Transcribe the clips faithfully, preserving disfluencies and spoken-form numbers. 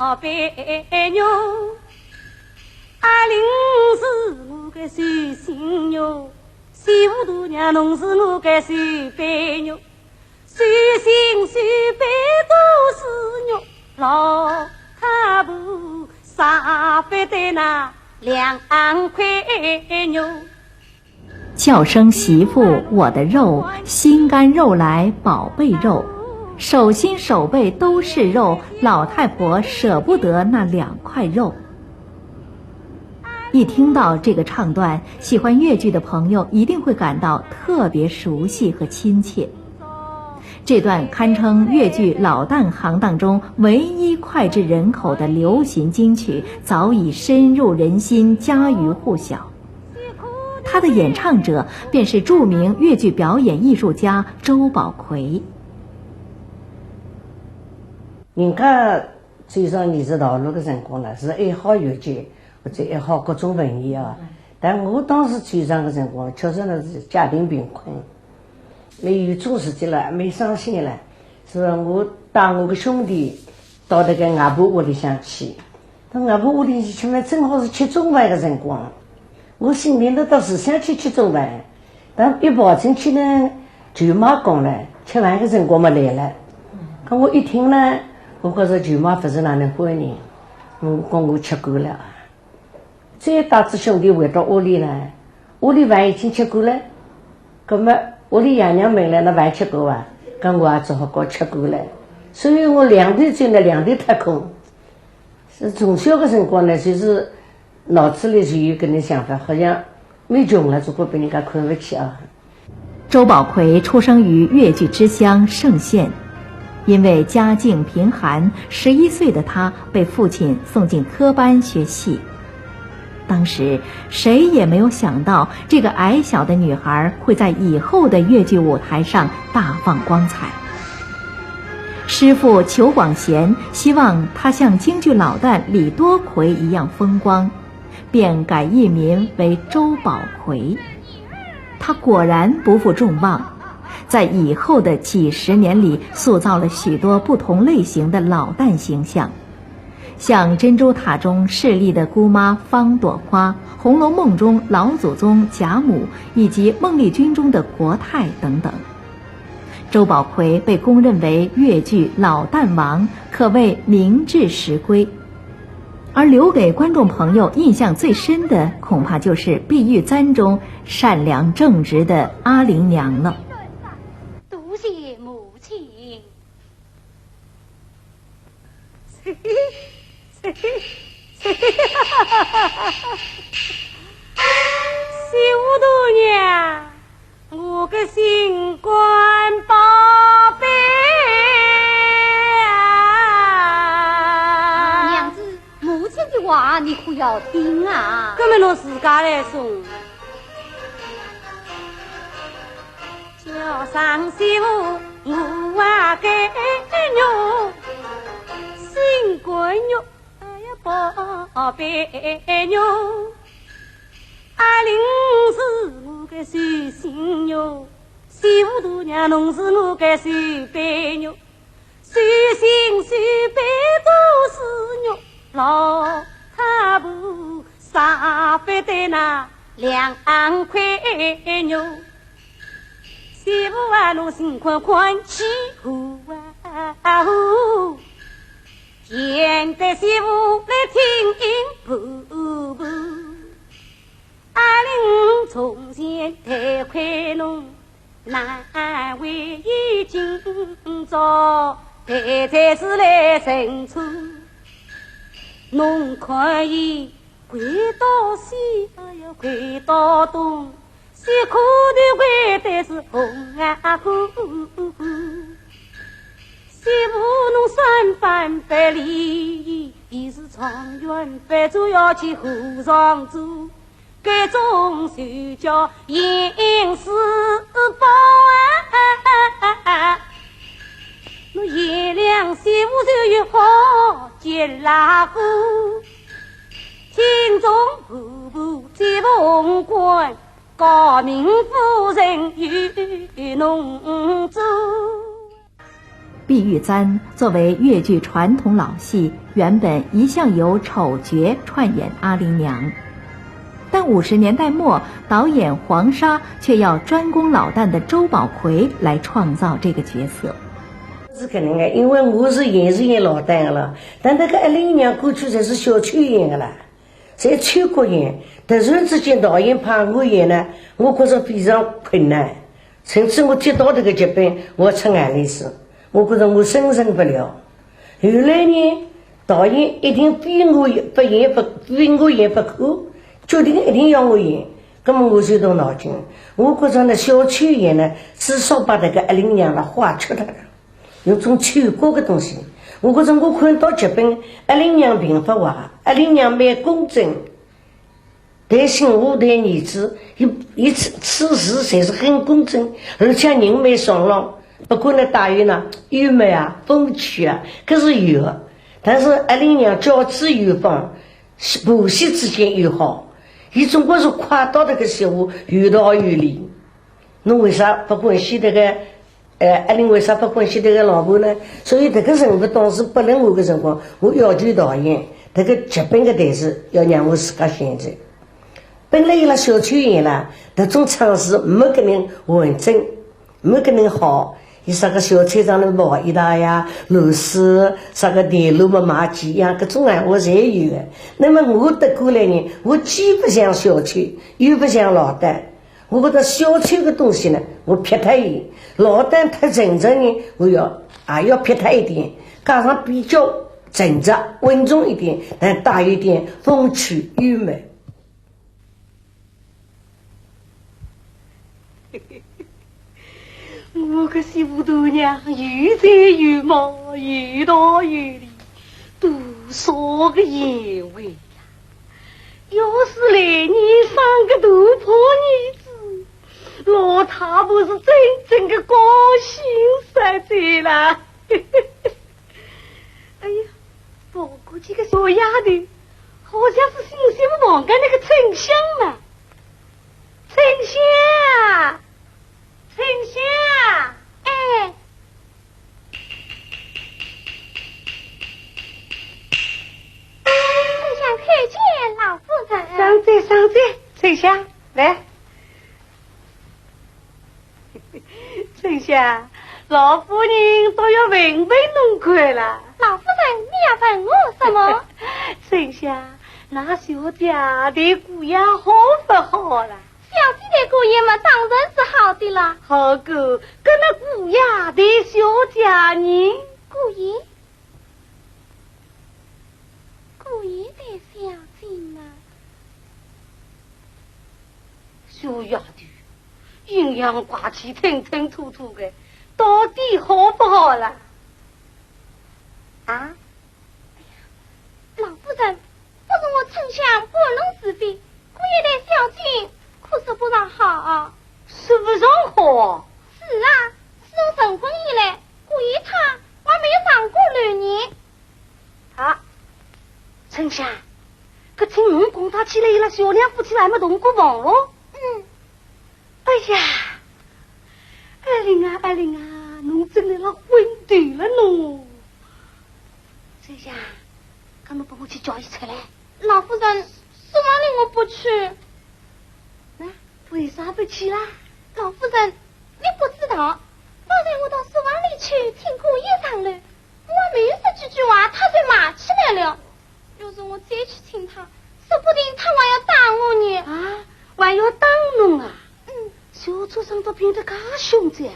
宝贝肉，阿玲是我个寿星肉，媳妇大娘侬是我个寿贝肉，寿星寿贝都是肉，老太婆舍不得那两块肉。 叫声媳妇，我的肉，心肝肉来宝贝肉，手心手背都是肉，老太婆舍不得那两块肉。一听到这个唱段，喜欢越剧的朋友一定会感到特别熟悉和亲切。这段堪称越剧老旦行当中唯一脍炙人口的流行金曲，早已深入人心，家喻户晓。 他的演唱者便是著名越剧表演艺术家周宝奎。人家走上艺术道路个辰光呢，是爱好越剧或者爱好各种文艺啊。但我当时走上个辰光，确实呢是家庭贫困，没有做事体了，没上线了，是我带我个兄弟到那个外婆屋里向去。 到外婆屋里去吃饭，正好是吃中饭个辰光，我心里头倒是想去吃中饭，但一跑进去呢，舅妈讲了，吃饭个辰光么来了。搿我一听呢，我觉着舅妈勿是哪能欢迎，我讲我吃过了啊。再带仔兄弟回到屋里呢， 屋里饭已经吃过了，葛末屋里爷娘问了，㑚饭吃过伐？搿我也只好讲吃过了。所以我两头走呢，两头踏空。是从小个辰光呢，就是脑子里就有搿能想法，好像蛮穷了，总归被人家看勿起啊。周宝奎出生于越剧之乡嵊县，因为家境贫寒，十一岁的他被父亲送进科班学戏。 当时谁也没有想到，这个矮小的女孩会在以后的越剧舞台上大放光彩。师父裘广贤希望她像京剧老旦李多奎一样风光，便改艺名为周宝奎。她果然不负众望，在以后的几十年里，塑造了许多不同类型的老旦形象。 像《珍珠塔》中势利的姑妈方朵花，《红楼梦》中老祖宗贾母，以及《孟丽君》中的国太等等。周宝奎被公认为越剧老旦王，可谓名至实归。而留给观众朋友印象最深的，恐怕就是《碧玉簪》中善良正直的阿玲娘了。多谢母亲。 媳妇大娘，我个心肝宝贝啊！娘子，母亲的话你可要听啊！搿么侬自家来说。 叫声媳妇，我啊该肉，心肝肉，哎呀宝贝肉。阿玲是我个寿星肉，媳妇大娘侬是我个寿贝肉。 寿星寿贝都是肉，老太婆舍不得那两块肉。媳妇啊，侬心宽宽去呼啊呼，现在媳妇来听音婆婆。阿玲从前待亏侬， 难为伊今朝待在是来认错。侬可以跪到西，哎呀，跪到东，西苦的跪的是红啊红。媳妇侬三番不理，伊是状元不做要去和尚做。 搿种就叫阴司报啊！侬贤良媳妇就有好结拉夫，听从婆婆接凤冠，诰命夫人与侬做。碧玉簪作为越剧传统老戏，原本一向由丑角串演阿林娘，但五十年代末，导演黄沙却要专攻老旦的周宝奎来创造这个角色。是搿能个，因为我是演是演老旦个了，但搿个阿林娘过去侪是小丑演个啦，侪丑角演，突然之间导演派我演呢，我觉着非常困难。 甚至我接到迭个剧本，我出眼泪水，我觉着我胜任勿了。后来呢，导演一定非我不演不，非我演不可，决定一定要我演，葛末我就动脑筋。我觉着呢，小丑演呢，至少把迭个阿林娘呢化脱脱了，有种丑角个东西。我觉着我看到剧本，阿林娘并勿坏，阿林娘蛮公正。 对新妇对儿子，伊伊处处事侪是很公正，而且人蛮爽朗，不过呢，带有呢幽默啊、风趣啊，搿是有个。但是阿林娘教子有方，婆媳之间又好，伊总归是快到迭个媳妇有道有理。侬为啥勿欢喜迭个 呃，阿林为啥勿欢喜迭个老婆呢？所以迭个人物当时拨了我个辰光，我要求导演，迭个剧本个台词要让我自家选择。本来伊拉小丑演啦，迭种唱词没搿能完整，没搿能好。伊啥个小丑上头跑一道呀，螺丝，啥个电路么买几样，搿种闲话侪有个。那么我得过来呢，我既勿像小丑，又勿像老旦， 我觉着小丑个东西呢，我撇脱伊；老旦太沉着呢，我要也要撇脱一点，加上比较沉着、稳重一点，但带有一点风趣幽默。我个媳妇大娘有才有貌，有道有理，多少个贤惠呀！ 要是来年生个大胖儿子，老太婆是真正个高兴煞哉啦。哎呀，不过这个小丫头，好像是新媳妇房间那个春香嘛。春香，春香，哎。 春香叩见老夫人。上哉，上哉，春香，来。春香，老夫人倒要问问侬看啦。老夫人，你要问我什么？春香，那小姐对姑爷好不好啦？ 小姐对姑爷嘛，当然是好的了。好个，搿那姑爷对小姐呢？姑爷？姑爷对小姐嘛？小丫头，阴阳怪气，吞吞吐吐个，到底好不好啦？啊？ 老夫人，不是我春香搬弄是非，姑爷对小姐可说不上好。说不上好？是啊，自从成婚以来，姑爷他还没有上过楼呢。啊，春香，搿听侬讲起来，伊拉小两夫妻还没同过房哦。嗯。哎呀，阿林啊，阿林啊，侬真的老昏头了侬。 春香，搿侬帮我去叫伊出来。老夫人，书房里我不去。那为啥不去啦？老夫人，你不知道，方才我到书房里去听姑爷上楼，我还没有说几句话，他就骂起来了。要是我再去听他，说不定他还要打我呢。啊，还要打侬啊？嗯。小畜生都变得介凶哉啊！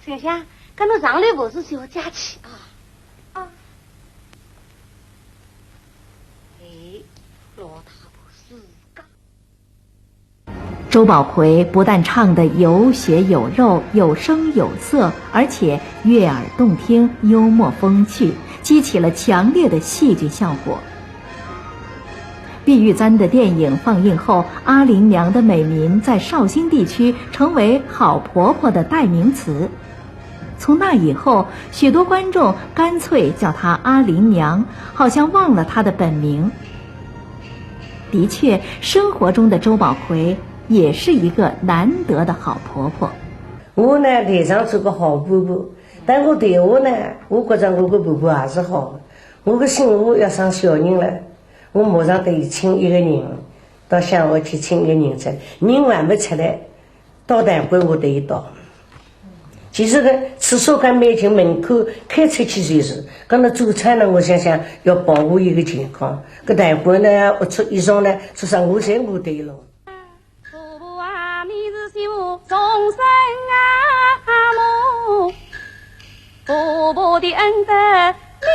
春香，搿侬上来服侍小姐去啊。啊。哎，老太婆自家。周宝奎不但唱得有血有肉、有声有色，而且悦耳动听、幽默风趣，激起了强烈的戏剧效果。 《碧玉簪》的电影放映后，阿林娘的美名在绍兴地区成为好婆婆的代名词。从那以后，许多观众干脆叫她阿林娘，好像忘了她的本名。的确，生活中的周宝奎也是一个难得的好婆婆。我呢，台上做个好婆婆，但我台下呢，我觉着我个婆婆也是好个。我个新妇要生小人了，我马上得请一个人，到乡下去请一个人出来，人还没出来，到堂坯我得一到。其实呢，厕所间蛮近，门口开出去就是，搿么做菜呢，我想想要保护一个健康，搿堂坯呢，龌龊衣裳呢，做啥我侪我得一弄。 婆婆啊，你是媳妇终身啊母，婆婆的恩德命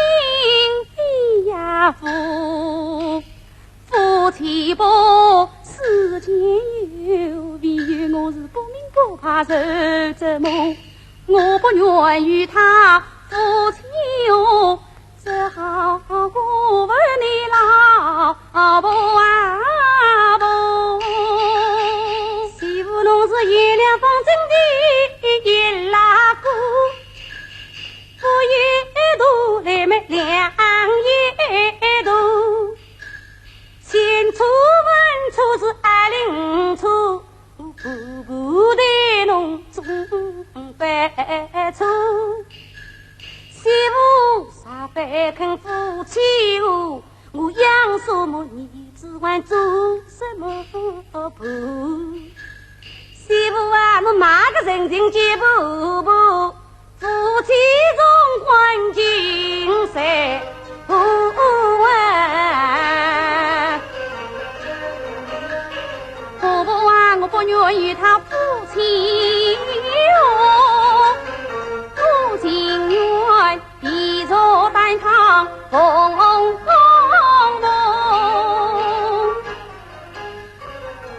比呀父，夫妻不世间有，唯有我是不明不白受折磨，我不愿与他夫妻和。 只好我问你老婆啊婆，媳妇侬是月亮风筝的一拉钩，左右一头来么两一头，前出问出是二零出， 步步对侬总犯错，媳妇啥般肯夫妻和，我养什么儿子还做什么婆。媳妇啊，侬买个人情给婆婆， 夫妻中欢情谁不啊？婆婆啊，我不愿与他夫妻哦，我情愿一坐担当凤凤凤，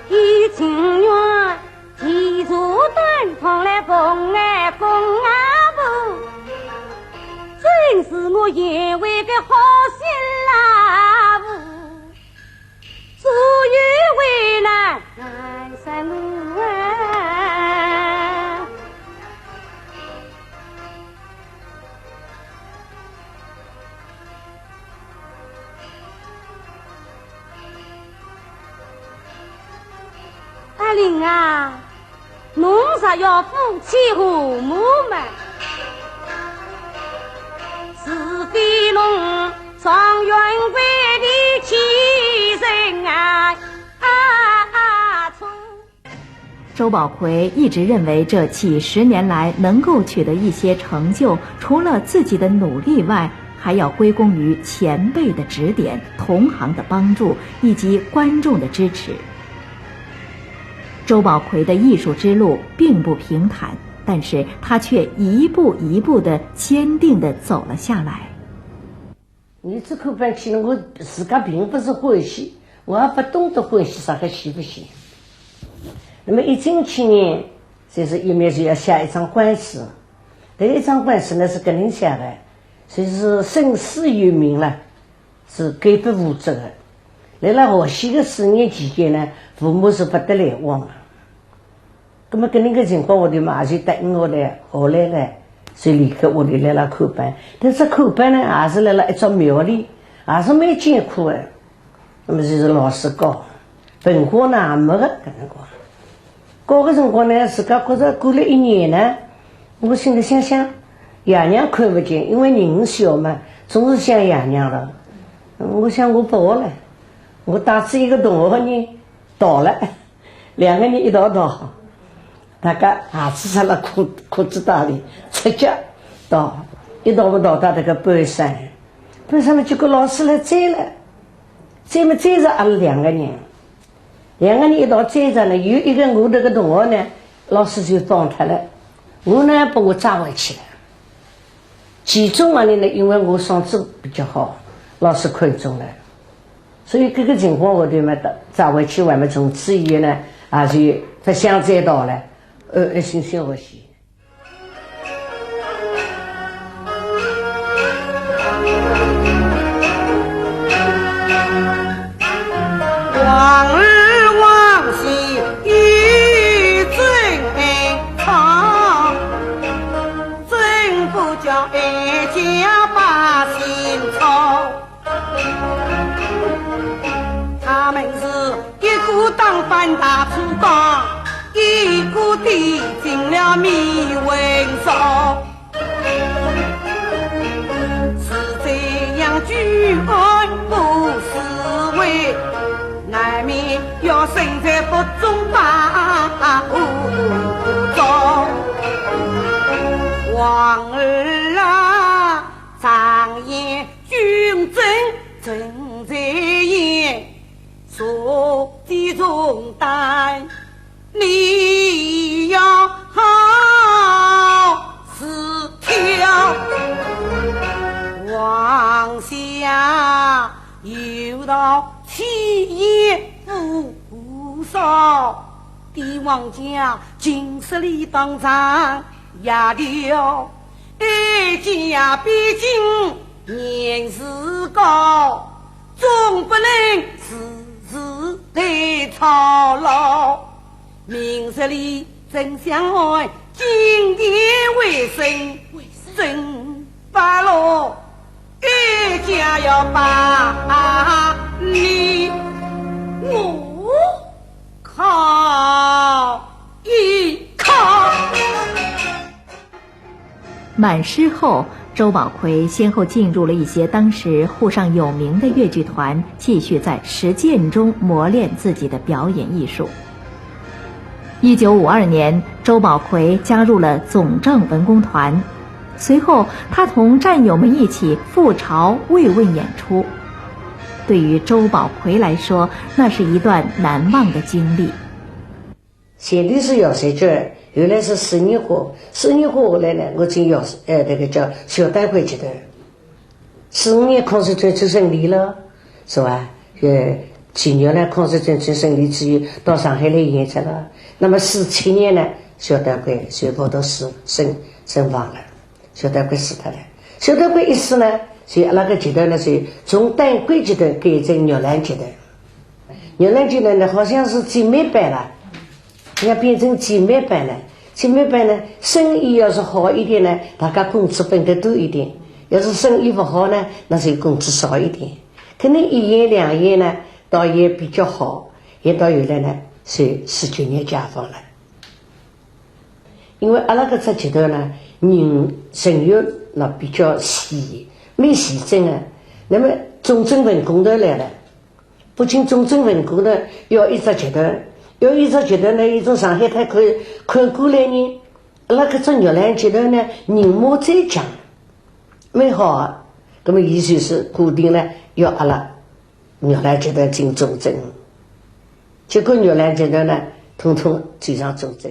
一情愿 一坐担当来凤儿公啊婆，真是我贤惠个好心啦婆，左右为难难生我啊。 阿玲啊，侬若要夫妻和睦嘛，除非侬状元会的继承啊，啊，啊，错。 周宝奎一直认为，这几十年来能够取得一些成就，除了自己的努力外，还要归功于前辈的指点、同行的帮助以及观众的支持。周宝奎的艺术之路并不平坦，但是他却一步一步地坚定地走了下来。 我只看板去了，我自家并不是欢喜，我也不懂得欢喜啥个喜不喜。那么一进去呢，就是一面就要写一张官司，搿一张官司呢是搿能写的，就是生死有命了，是概不负责的。辣辣学戏的四年期间呢，父母是不得来往的。 葛末搿能个情况下头嘛，也就答应下来，后来呢，就离开屋里来了看板。但是看板呢，也是辣辣一只庙里，也是蛮艰苦个。葛末就是老师教，文化呢也没个，搿能讲。教个辰光呢，自家觉着过了一年呢，我心里想想，爷娘看勿见，因为人小嘛，总是想爷娘了。我想我勿学了，我带仔一个同学呢，逃了。 两个人一道逃，大家鞋子脱了裤，裤子带里，赤脚逃，一逃么逃到搿个半山，半山么结果老师来追了，追么追着阿拉两个人，两个人一道追着呢，有一个我搿个同学呢，老师就放脱了，我呢，拨我抓回去了。其中阿里呢，因为我嗓子比较好，老师看中了。 所以搿个情况下头嘛，抓回去完嘛，从此以后呢，也就勿想再逃了，安安心心学戏。王儿王喜与争吵，真不叫哀家百姓操。 他们是一个当班大粗犷，一个跌进了迷魂烧。是这样举案不思危，难免要身在不中八五中。王二啊，常言君臣臣在言，社稷重担 你要好自挑。王下有道七贤无双，帝王家尽是理当上下调。哀家毕竟年事高，总不能时时待操劳。 明日里正相会，今夜未审，审罢了，哀家要把你我敲一敲。 满师后，周宝奎先后进入了一些当时沪上有名的越剧团，继续在实践中磨练自己的表演艺术。一九五二年，周宝奎加入了总政文工团，随后他同战友们一起赴朝慰问演出。对于周宝奎来说，那是一段难忘的经历。 前头是姚三角，后来是四人花，四人花下来呢，我进姚，呃，那个叫小旦会集团。四五年抗日战争胜利了，是吧？呃，解放了抗日战争胜利之后，到上海来演出了。那么四七年呢，小旦会全部都是身，身亡了。 小旦会死脱了。小旦会一死呢，所以阿拉个集团呢，是从旦会集团改成玉兰集团。玉兰集团呢，好像是姊妹班了，要变成姊妹班了。姊妹班呢，生意要是好一点呢，大家工资分得多一点；要是生意不好呢，那就工资少一点。可能一演两演呢，倒也比较好，演到后来呢，是四九年解放了。 因为阿拉搿只集团呢，人，人员呢比较齐，蛮齐整的。那么总政文工团来了，不仅总政文工团要一只集团，要一只集团呢，一种上海滩看，看过来呢，阿拉搿只玉兰集团呢，人马最强，蛮好啊。那么伊就是固定了要阿拉玉兰集团进总政。 结果玉兰集团呢，统统走上总政。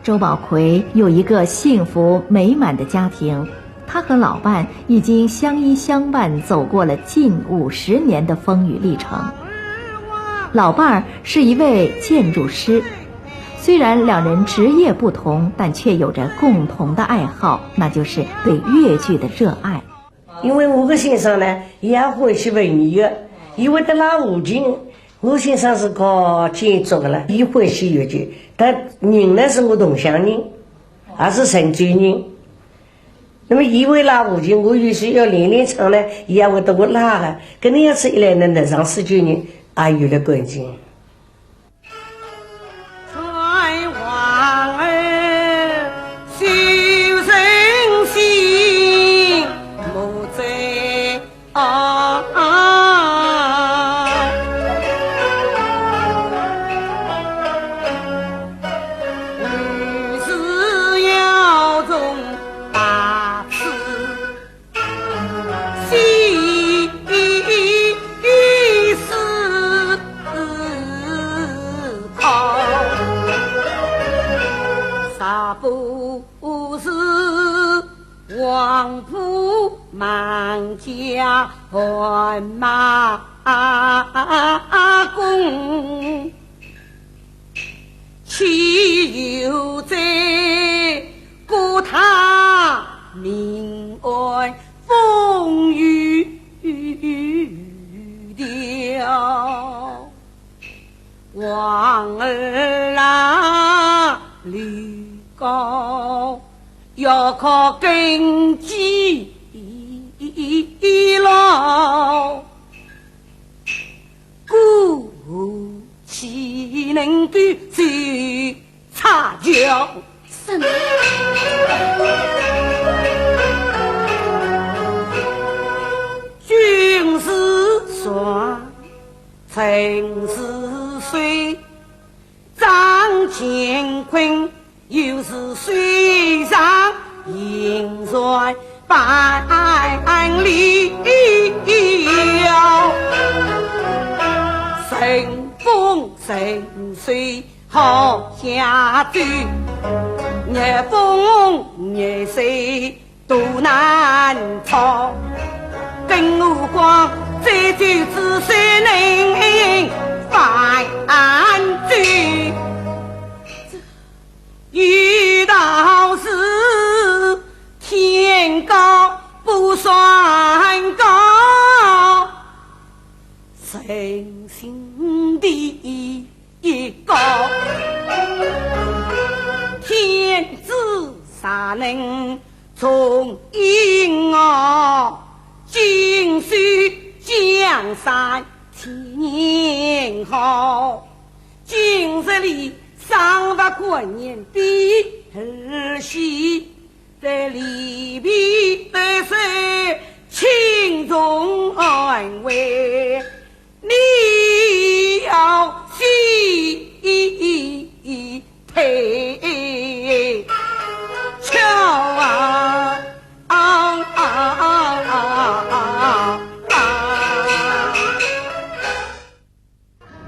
周宝奎有一个幸福美满的家庭，他和老伴已经相依相伴走过了近五十年的风雨历程。老伴儿是一位建筑师，虽然两人职业不同，但却有着共同的爱好，那就是对越剧的热爱。 因为我个先生呢，伊也欢喜文艺个，伊会得拉胡琴。我先生是搞建筑个了，伊欢喜越剧，但人呢是我同乡人，也是嵊州人。那么伊为拉胡琴，我有时要练练唱呢，伊也会得我拉个。搿能样子一来呢，那长时间呢，也有了感情。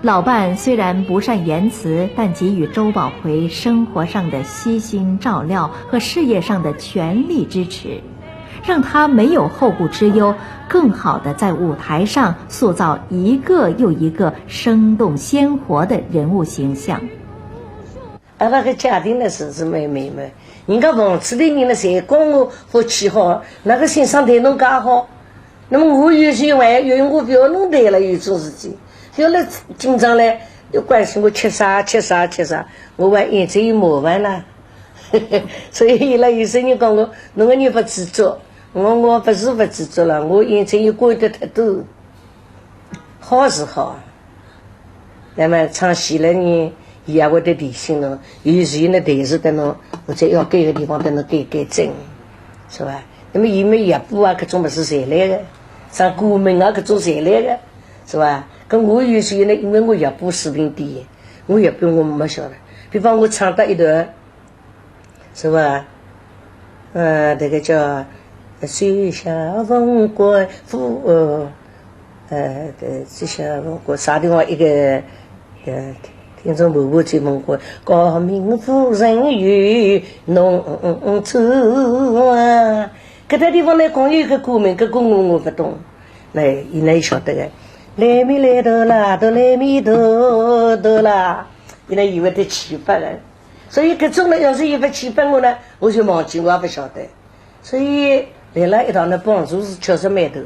老伴虽然不善言辞，但给予周宝奎生活上的悉心照料和事业上的全力支持，让他没有后顾之忧，更好地在舞台上塑造一个又一个生动鲜活的人物形象。 阿拉个家庭呢，是，是蛮美满。人家房子里人呢，侪讲我福气好，哪个先生对侬介好。那么我有时还要我覅弄对了，有种事体，覅来经常来，要关心我吃啥，吃啥，吃啥，我还眼睛有麻烦啦。所以伊拉有些人讲我，侬个人勿知足，我，我勿是勿知足了，我眼睛有管得太多，好是好。 那么唱戏了呢，伊也会得提醒侬，有时呢，台词搭侬，或者要改个地方搭侬改改正，是吧？那么伊么乐谱啊，搿种物事侪来个，唱古文啊，搿种侪来个，是吧？搿我有时呢，因为我乐谱水平低，我乐谱我没晓得。比方我唱到一段， 是吧？呃，这个叫水下凤冠，呃，呃，这水下凤冠，啥地方一个，呃，听众朋友就问过，高明夫人与侬做啊，搿个地方呢，光有一个古文，搿个我我勿懂，那伊哪晓得个？来咪来哆啦，哆来咪哆，哆啦，伊拉以为得启发了。 所以搿种呢，要是伊勿去拨我呢，我就忘记，我也勿晓得。所以来了一道呢，帮助是确实蛮大。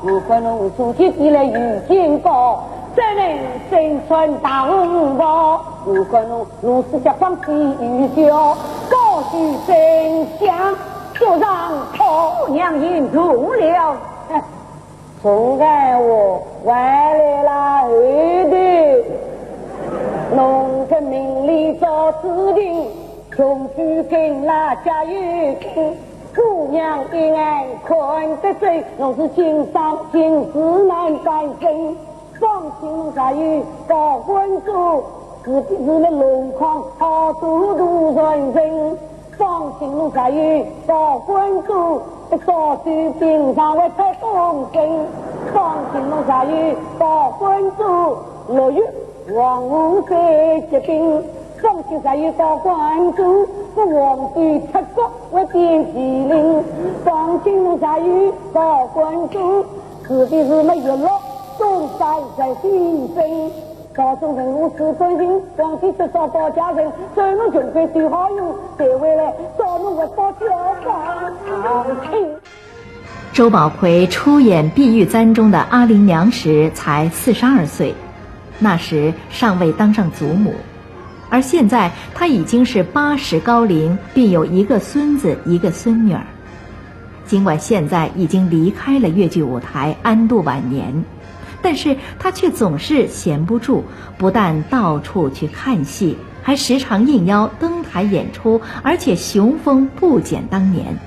我看侬做起地来有劲道，怎能身穿大红袍？我看侬弄死小方子有效，高举真相，就让他娘引动了。哼，总该我还来了后头，弄个名利做事情，穷举跟拉加油劲。 姑娘一眼看得出，侬是情商情事难办成。方卿侬啥有高官做，是不是了龙康好多多传人？方卿侬啥有高官做，早就平常会太公正。方卿侬啥有高官做，落雨黄河水结冰。 方卿啥有高官做，搿皇帝出宫会变麒麟。方卿侬啥有高官做，是不是没有落东山再起兵？朝中人物是关心，皇帝至少保家人，算侬穷鬼最好用，才会来找侬个保家方卿。 周宝奎出演《碧玉簪》中的阿林娘时才四十二岁，那时尚未当上祖母，而现在她已经是八十高龄，并有一个孙子、一个孙女儿。尽管现在已经离开了越剧舞台，安度晚年，但是她却总是闲不住，不但到处去看戏，还时常应邀登台演出，而且雄风不减当年。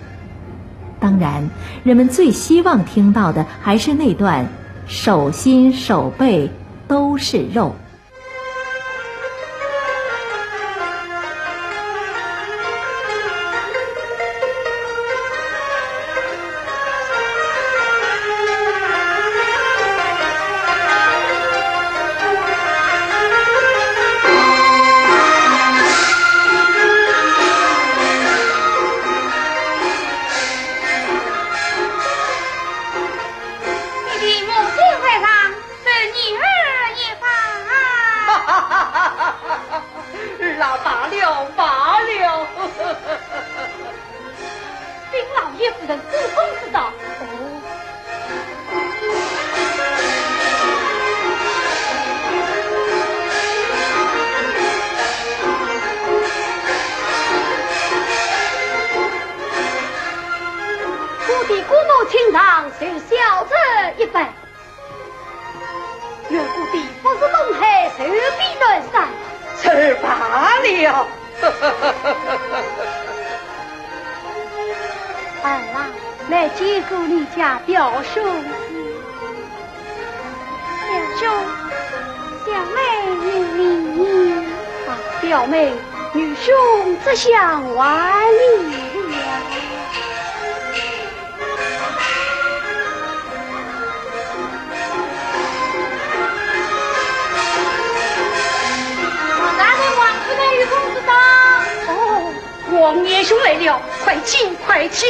当然，人们最希望听到的还是那段“手心手背都是肉”。你的母亲在上，受女儿一访啊。儿啊，罢了，罢了。禀老爷夫人，主公知道。哦。 我的姑母请上，受小侄一拜。愿姑爹福如东海，寿比南山。这罢了。儿啊，来见过你家表兄。表兄， 小妹有礼。啊，表妹，愚兄这厢还礼了。王大人、王夫人有空之道。哦，王年兄来了，快请，快请。